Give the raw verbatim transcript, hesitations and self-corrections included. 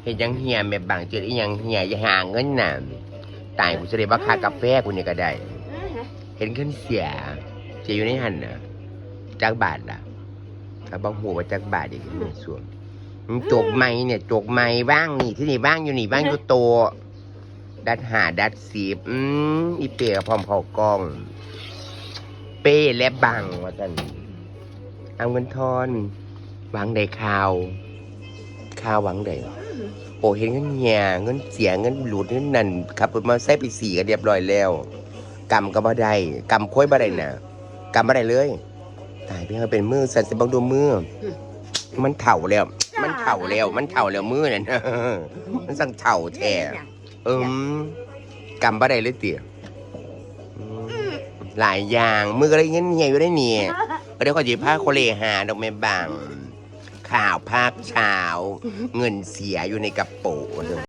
เฮ็ดหยังเหี่ย แม่บัง เฮ็ดอีหยังเหี่ย อย่าหาเงินน่ะ ตาย กูสิได้บ่ค่ากาแฟกูนี่ก็ได้ เห็นเงินเสีย เสียอยู่ในหั่นน่ะ จักบาทล่ะ ก็บ่ฮู้ว่าจักบาทอีก อืม ในส่วน มันจกใหม่เนี่ย จกใหม่ วางนี่ ที่นี่วางอยู่นี่ วางอยู่โต๊ะ ดัดห้า ดัดสิบ อืม อีเป้ก็พร้อมเข้ากล้อง เป้และบัง ว่าซั่น เอาเงินทอน หวังได้ข่าว ข่าวหวังได้ โอ้ เห็นเงินเหี่ย เงินเสีย เงินหลุด เงินนั่น ขับรถมอเตอร์ไซค์ไปซี้ก็เรียบร้อยแล้ว กำก็บ่ได้ กำโค้ยบ่ได้น่ะ กำบ่ได้เลย ตาย ไปเอาเป็นมือ สั่นสิเบิ่งดูมือ มันเฒ่าแล้ว มันเฒ่าแล้ว มันเฒ่าแล้วมือนั่น มันสั่งเฒ่าแท้ เอิม กำบ่ได้เลยติ อืม หลายอย่าง มือก็เลยเงินเหี่ยอยู่ได้นี่ ก็เดี๋ยวข้อยสิพาโคเลหาดอกแม่บัง ข่าวภาพเช้า เงินเสียอยู่ในกระเป๋า